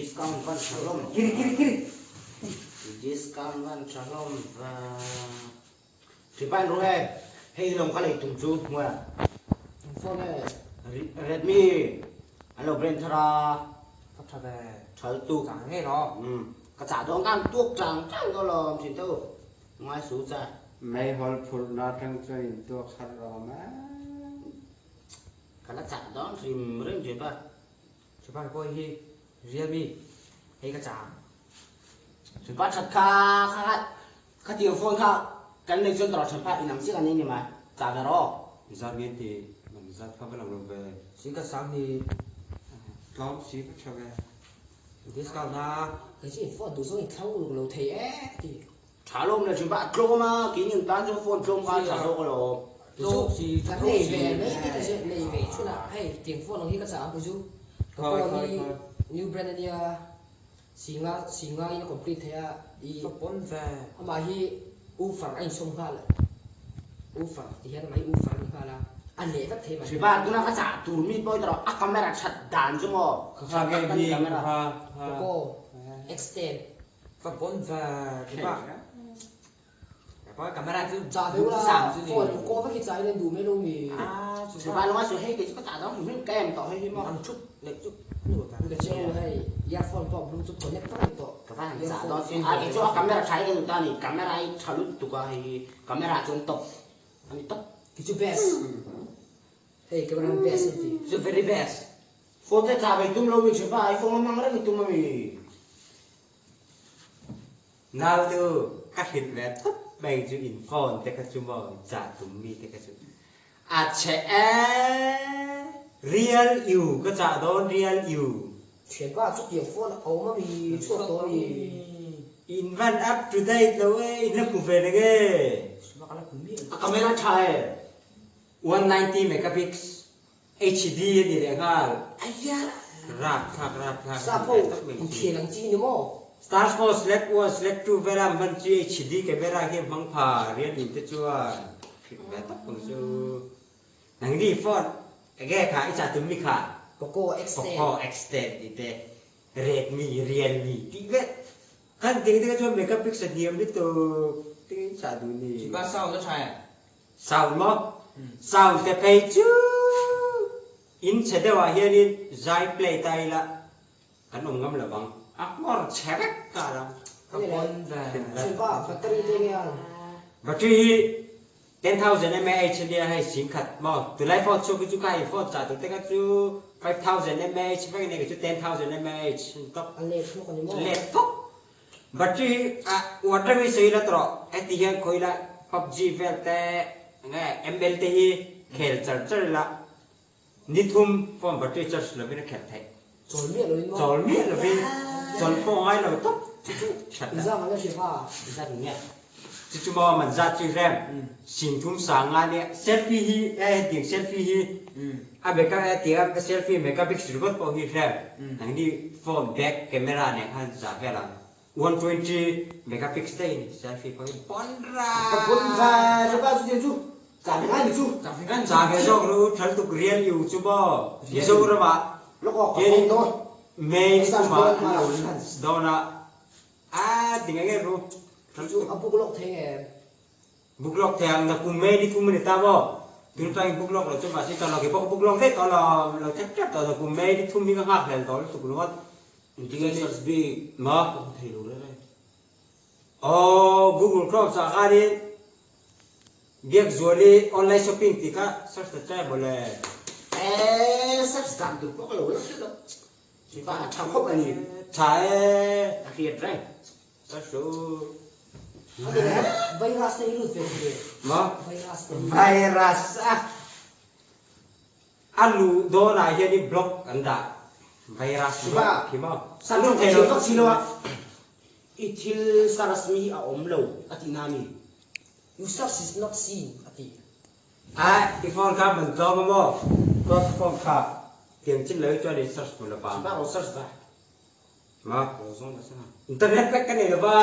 Discount van tha hlawm. Kiri kiri kiri. Discount van tha hlawm va. Sipai ru e, hei lawng ka lei tum chu hmuh e. Phone e. Redmi an lo brand thar a. Ka tha ve. Thal tuk. Chang ngei lo. Um, ka chah dawn khan tuak chang chang dawn lawm thin tho. Ngai su cha. Meihawl phurhna atang chuan in tuak harh rawm e. Ka la chah dawn hrim hrim thin pa. Sipai pawh hi Realme hei ka chah. Sipai that kha kha Khatiang phone kha kan nei chuan tawrh than phah inang chiah kan nei ni mai. Chah ve rawh. Zat nge ti man zat kha va lang lo ve. Si ka sang hi. Tlawm si va tha ve. Discount a. Kei chu in phone duh zawng in thlang uluk lo thei e ti. Tha lawm le thin pa a tlawm a kei ning tan chuan phone tlawm kha a tha zawk alawm. Tlawm si Kan nei ve mai bik a zir nei ve chhun ah hei tiang phone ang hi ka chah ang kei chu ka phone hi new brand ania. Singa singa in a complete thei a i Ka pawn ve. Amah hi woofer a insawm nghal woofer ti hian amah hi woofer a ni nghal a, a leh vek thei mai. Hripa tuna ka chah tur mi pawh hi tawrh a camera that dan chu maw Ka kha nge tak mi a ni camera. ka kha kha. Poco X10. Ka pawn ve hripa. Camera chu Chah ve ula phone Poco vek hi chah in an duh mai lo mi. Hripa lunga chu hei kei chu ka chah dang hrim hrim ka em tawh hei hi maw. Ang thup leh chu nu ta. Ka cheu hei earphone pawh bluetooth connect vek a ni tawh. Ka va han chah dawn sin a kei chu a camera tha hi ka duh ta a ni camera hi tha lutuk a hei hi camera chuan top a ni top. Kei chu best hei camera hi best an ti. Chu very best. Phone te tha ve tum lo mi Hripa i phone a hmang reng i tum a mi. Nau nu ka hrilh ve thut mai chu in phone te kha chu maw ca tum mi te kha chu a che ee real u ka cah dawn real u. Thianpa chutiang phone a awm a mi chhuak tawh a mi. In van up to date lo e in la hmu ve le nge. A camera tha e. 190 megapix HD a ni leh nghal. Rapthlak rapthlak Sap ho inthian ang chi ni maw? Star Sports Select 1 Select 2 vela hman chi HD camera hi a hmang pha Realme te chuan hrilh ve tawp ang chu. Nangni phone enge kha i chah tum mi kha? Poco X10. Poco X10 tih te Redmi Realme tih vel khan ting te kha chuan megapixel hniam lutuk ting in chah duh ni. Chipa sound a tha em? Sound maw? Sound te phei chu in chhe deuh ah hianin zai play ta ila kan awm ngam lo vang. A nghawr chhe vek ta lo. Ka pawn ve. Chhunpa battery te nge ang? Battery hi 10,000 mAh ania hei singkhat maw? Tunlai phone chhuak hi chu kha i phone chah tur te kha chu 5,000 mAh vek ania kei chu 10,000 mAh an top. A let hlawk a ni maw? Let fawk. Battery hi a water hi sawi ila tawh heti hian khawi ila PUBG vel te nge ML te hi khel char char ila ni thum phone battery charge lovin a khelh theih. Chawl miah lovin maw? Chawl miah lovin chawl pawh ngai lo tawp chu chu that a. Inzam an la hria kha. Inzam nge? Chu chu maw man zat chu hrem singthum sanga nia selfie hi e hetiang selfie hi a beka e tiang a selfie megapixel ringawt pawh hi hrem nangni phone back camera nen khan za vel ang 120 megapixel daih a ni selfie pawh hi bon ra Ka bon ve chu ka chu chu cha ve ngai ni chu cha ve zawk ru thal tuk real u chu maw Mizoram ah Lawk awk ka phone dawn May ni kumah an lo launch dawn a. A ti nge nge ru. Chu chu a book lawk thei nge em? Book lawk thei ang, nakum May ni thum a ni ta maw? Tun tangin book lawk lo chu mahse ka lo kei pawh ka book lawk vek tawh lo, lo thek tep tawh nakum May ni thum hi ka nghak hlel tawh lutuk ringawt. Engtin nge search bik? Maw? Ka hmu thei lo reng reng. Aw Google Chrome ah khanin Biakzuali online shopping tih kha search ta che mawle. Eee search dan tur pawh ka lo la hre lo. Sipa a tha khawp a ni. Tha e. A hriat reng. Ka hru. Virus te hi lut ve thei e. Maw? Virus te hi. Virus a. A luh dawn ah hian in block an dah. Virus block khi maw? Sipa, lut thei lo vak si lo a. I thil search mi hi a awm lo a tih na mi? Your search is not seen a ti. A i phone kha man tlawm a maw? Close phone kha tiang chin lo hi chuan i search hmu lo vang. Bak lo search va. Ma? Aw zawng la sana. Internet vek ka nei lo va.